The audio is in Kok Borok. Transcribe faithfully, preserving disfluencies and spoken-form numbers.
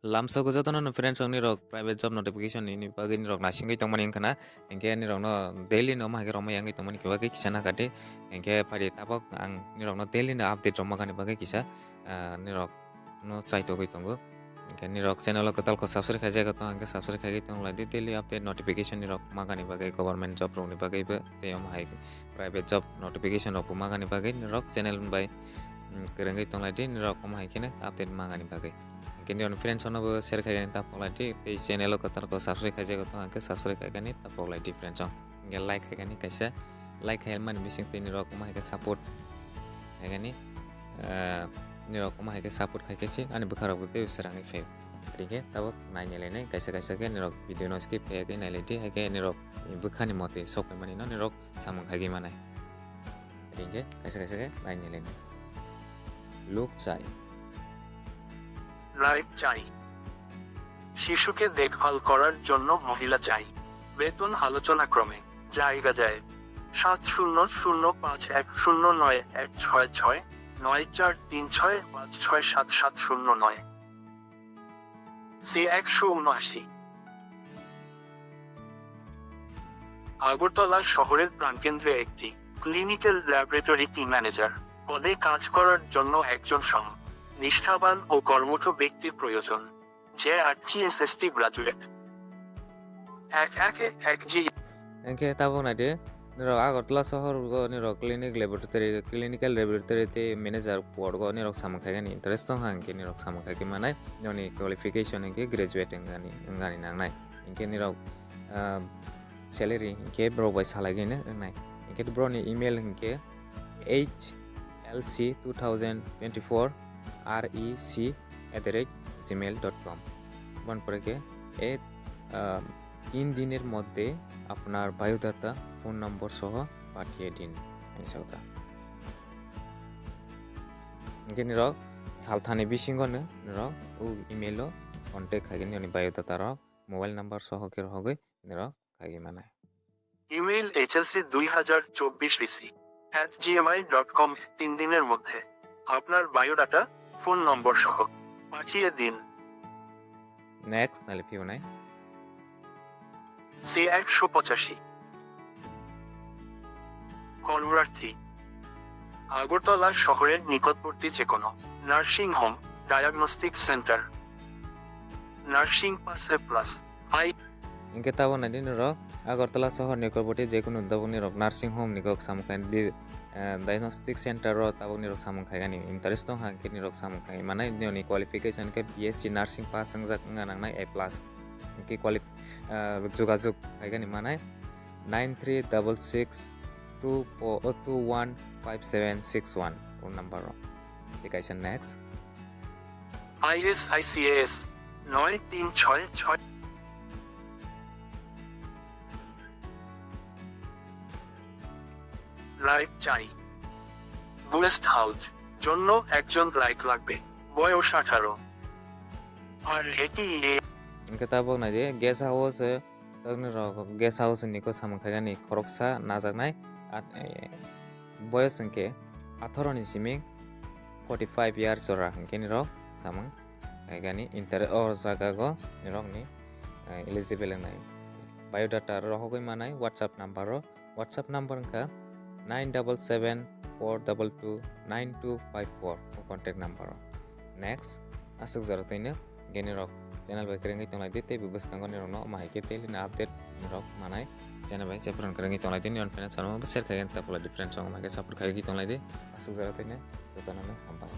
Lamsogo jotono no friends, ang nirok private job notification ni bagwi nirok nasingwi tongmani wngkha na, hinkhe nirokno daily no omo hai khe romwi yangwi tongmani bagwi kisa nakadi, hinkhe phaidi tabok ang nirokno daily no update rok makani bagwi kisa, ah, nirok no chaitogwi tongo. Hinkhe nirok channel o kwtal kok subscribe khaijak tong, hinkhe subscribe khaigwi tong lai di, daily update notification nirok makani bagwi, government job rokni bagwi bo tei omo hai private job notification rok bo makani bagwi nirok channel bai, mm, kwrwngwi tong lai di, nirok omo hai kheno update makani bagwi. Hinkhe nirok friends no bo share khaigani ta pok lai di, tei channel o kwtal kok subscribe khaijak tong, hinkhe subscribe khaigani ta pok lai di friends o. Hinkhe like khaigani kaisa, like khaimani bising tei nirok omo hai khe support khaigani, ah, nirok omo hai khe support khaikhe se ani bwkha rok bo tei srangwi phaio. Hinkhe tabok nainai lainai, kaisa kaisa khe nirok video no skip khaiya khe nailai di, hai khe nirok bwkhani mote sok phaimani no nirok samung khaigwi manai. Hinkhe kaisa kaisa khe nainai lainai. Luk chai. Life চাই। শিশুকে দেখভাল করার জন্য মহিলা চাই। বেতন আলোচনা ক্রমে জায়গা যায় সাত শূন্য শূন্য পাঁচ এক শূন্য নয় এক ছয় ছয় নয় চার তিন ছয় পাঁচ ছয় সাত সাত শূন্য নয়। সি একশো উনআশি। আগরতলা শহরের প্রাণকেন্দ্রে একটি ক্লিনিক্যাল ল্যাবরেটরি টিম ম্যানেজার পদে কাজ করার জন্য একজন সম নিষ্ঠাবান ও কর্মঠ ব্যক্তির প্রয়োজন, যে আটটি এসএসটি গ্র্যাজুয়েট। এক একে এক জি। Hinkhe tabok nai di, nirok Agartala sohor o nirok clinic laboratory, clinical laboratory tei manager port o nirok samung khaigani interest tong kha, hinkhe nirok samung khaigwi manai, noni qualification hinkhe graduate wngani, wngani nangnai. Hinkhe nirok, ah, salary hinkhe borok bai salaigwino wngnai. Hinkhe borokni email hinkhe H L C two thousand twenty-four R E C at the rate gmail dot com. Bon pore khe, e, ah, তিন দিনের মধ্যে আপনার biodata phone নম্বর সহ পাঠিয়ে দিন. Hinsauta. Hinkhe nirok salthani bisingo no nirok o email o contact khaigwi nini biodata rok, mobile number soho khe rohogwi nirok khaigwi manai. Email এইচএলসি দুই হাজার চব্বিশ রিসি অ্যাট জিএমআই ডট কম। তিন দিনের মধ্যে আপনার বায়োডাটা ফোন নম্বর সহ পাঠিয়ে দিন। Next, nale phiyonai. সি একশো পঁচাশি। কর্মপ্রার্থী আগরতলা শহরের নিকটবর্তী যে কোনো nursing home, diagnostic centre, nursing পাসে প্লাস আই Hinkhe tabok nai di nirok Agartala sohor ni korboti jekunu tabok nirok nursing home ni kok samung khai di, eh, diagnostic center o tabok nirok samung khaigani interest tong kha, hinkhe nirok samung khai manai, nini qualification khe B S C nursing pass wngjak wngna nangnai, A plus. Hinkhe quali-, eh, jogajog khaigani manai nine three double six two four, oh, two one five seven six one phone number o. Tei kaisa next. আইএসআইসিএস নয় তিন ছয় ছয়। লাইফ চাই। গুয়েস্ট হাউস জন্য একজন লাইক লাগবে, বয়স আঠারো। আর এটি এ Hinkhe tabok nai di, guest house, eh, tokni rok guest house ni kok samung khaigani khoroksa najaknai, at-, eh, boyos hinkhe atharo ni simi forty five years jora hinkhe nirok samung khaigani inter-, o jaga go nirok ni, eh, eligible wngnai. Biodata rohogwi manai WhatsApp number o, WhatsApp number wngkha nine double seven four double two nine two five four o contact number o. Next, aswk jora twino geni rok channel bai kwrwngwi tonglai di, tei bo bwskango nirokno omo hai khe daily ni update nirok manai channel bai chepron kwrwngwi tonglai di, nirok fans rok share khai ta pula different song omo hai khe support khai tonglai di, aswk jora twino jotono hambai.